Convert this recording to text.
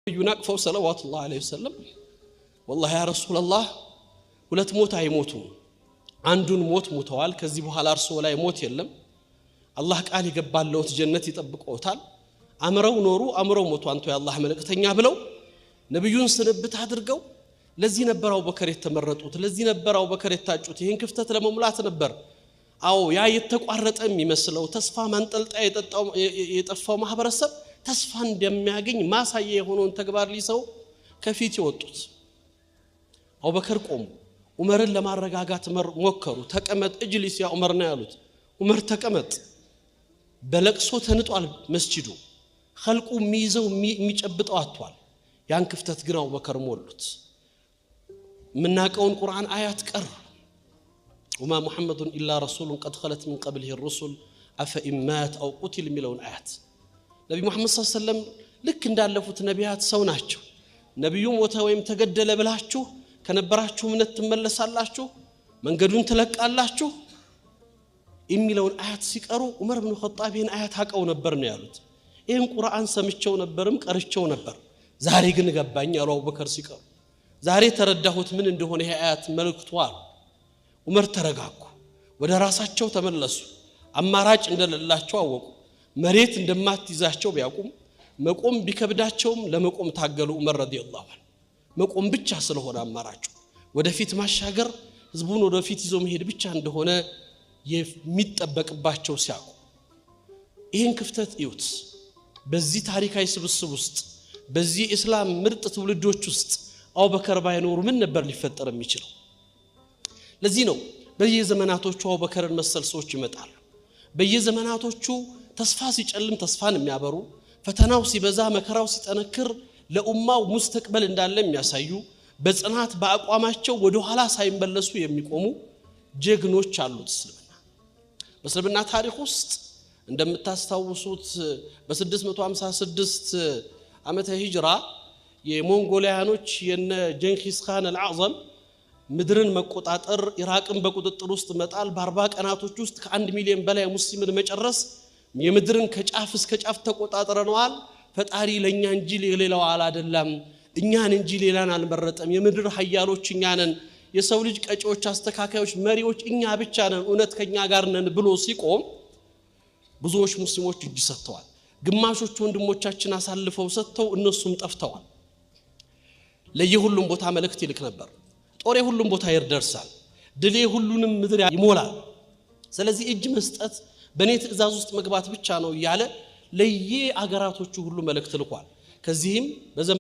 ነቢዩን አቅፈው صلوات الله عليه وسلم والله يا رسول الله ሁለት ሞት አይሞቱም። አንዱን ሞት ሞተዋል። ከዚህ በኋላ እርስዎ ላይ ሞት የለም። አላህ ቃል የገባለዎት ጀነት ይጠብቅዎታል። አምረው ኖሩ፣ አምረው ሞቱ፣ አንቱ የአላህ መልእክተኛ ብለው ነቢዩን ስንብት አድርገው። ለዚህ ነበር አቡበከር የተመረጡት። ለዚህ ነበር አቡበከር የታጩት። ይህን ክፍተት ለመሙላት ነበር። አዎ፣ ያ የተቋረጠ የሚመስለው፣ ተስፋ ማንጠልጣያ የጠፋው ማህበረሰብ ተስፋ እንደሚያገኝ ማሳያ የሆነውን ተግባር ሊሰው ከፊት የወጡት አቡበከር ቆሙ። ዑመርን ለማረጋጋት ሞከሩ። ተቀመጥ፣ اجلس يا عمر ነው ያሉት። ዑመር ተቀመጥ። በለቅሶ ተንጧል መስጂዱ። ኸልቁ የሚይዘው የሚጨብጠው አጥቷል። ያን ክፍተት ግን አቡበከር ሞሉት። የምናውቀውን ቁርአን አያት ቀሩ። وما محمد إلا رسول قد خلت من قبله الرسل أفإن مات أو قتل የሚለውን አያት። ነቢ ሙሐመድ صلى الله عليه وسلم ልክ እንዳለፉት ነቢያት ሰው ናቸው። ነቢዩ ሞተ ወይም ተገደለ ብላችሁ ከነበራችሁ እምነት ትመለሳላችሁ፣ መንገዱን ትለቃላችሁ የሚለውን አያት ሲቀሩ ዑመር ብን ኸጣብ ይህን አያት አውቀው ነበር ነው ያሉት። ይህን ቁርአን ሰምቸው ነበርም ቀርቸው ነበር፣ ዛሬ ግን ገባኝ አሉ አቡበከር ሲቀሩ። ዛሬ ተረዳሁት ምን እንደሆነ ይሄ አያት መልእክቱ አሉ። ዑመር ተረጋጉ፣ ወደ ራሳቸው ተመለሱ። አማራጭ እንደሌላቸው አወቁ። መሬት እንደማትይዛቸው ቢያውቁም፣ መቆም ቢከብዳቸውም ለመቆም ታገሉ። ዑመር رضي الله عنه መቆም ብቻ ስለሆነ አማራጩ፣ ወደፊት ማሻገር፣ ህዝቡን ወደፊት ይዞ መሄድ ብቻ እንደሆነ የሚጠበቅባቸው ሲያውቁ ይህን ክፍተት እዩት። በዚህ ታሪካዊ ስብስብ ውስጥ፣ በዚህ እስላም ምርጥ ትውልዶች ውስጥ አቡበከር ባይኖሩ ምን ነበር ሊፈጠር የሚችለው? ለዚህ ነው በየዘመናቶቹ አቡበከርን መሰል ሰዎች ይመጣሉ። በየዘመናቶቹ ተስፋ ሲጨልም ተስፋን የሚያበሩ፣ ፈተናው ሲበዛ፣ መከራው ሲጠነክር ለኡማው مستقبل እንዳለ የሚያሳዩ፣ በጽናት በአቋማቸው ወደ ኋላ ሳይመለሱ የሚቆሙ ጀግኖች አሉት እስልምና። በእስልምና ታሪክ ውስጥ እንደምታስታውሱት በ656 ዓመተ ሂጅራ የሞንጎሊያኖች የነ ጀንኪስ ካን الأعظم ምድርን መቆጣጠር፣ ኢራቅን በቁጥጥር ውስጥ መጣል፣ በ40 ቀናቶች ውስጥ ከ1 ሚሊዮን በላይ ሙስሊምን መጨረስ፣ የምድርን ከጫፍ እስከ ጫፍ ተቆጣጥረነዋል። ፈጣሪ ለእኛ እንጂ ለሌላው አላደላም፣ እኛን እንጂ ሌላን አልመረጠም። የምድር ሀያሎች እኛ ነን፣ የሰው ልጅ ቀጪዎች፣ አስተካካዮች፣ መሪዎች እኛ ብቻ ነን፣ እውነት ከእኛ ጋር ነን ብሎ ሲቆም ብዙዎች ሙስሊሞች እጅ ሰጥተዋል። ግማሾቹ ወንድሞቻችን አሳልፈው ሰጥተው እነሱም ጠፍተዋል። ለየሁሉም ቦታ መልእክት ይልክ ነበር። ጦሬ ሁሉም ቦታ ይደርሳል፣ ድሌ ሁሉንም ምድር ይሞላል። ስለዚህ እጅ መስጠት በእኔ ትእዛዝ ውስጥ መግባት ብቻ ነው እያለ ለየ አገራቶቹ ሁሉ መልእክት ልኳል። ከዚህም በዘመ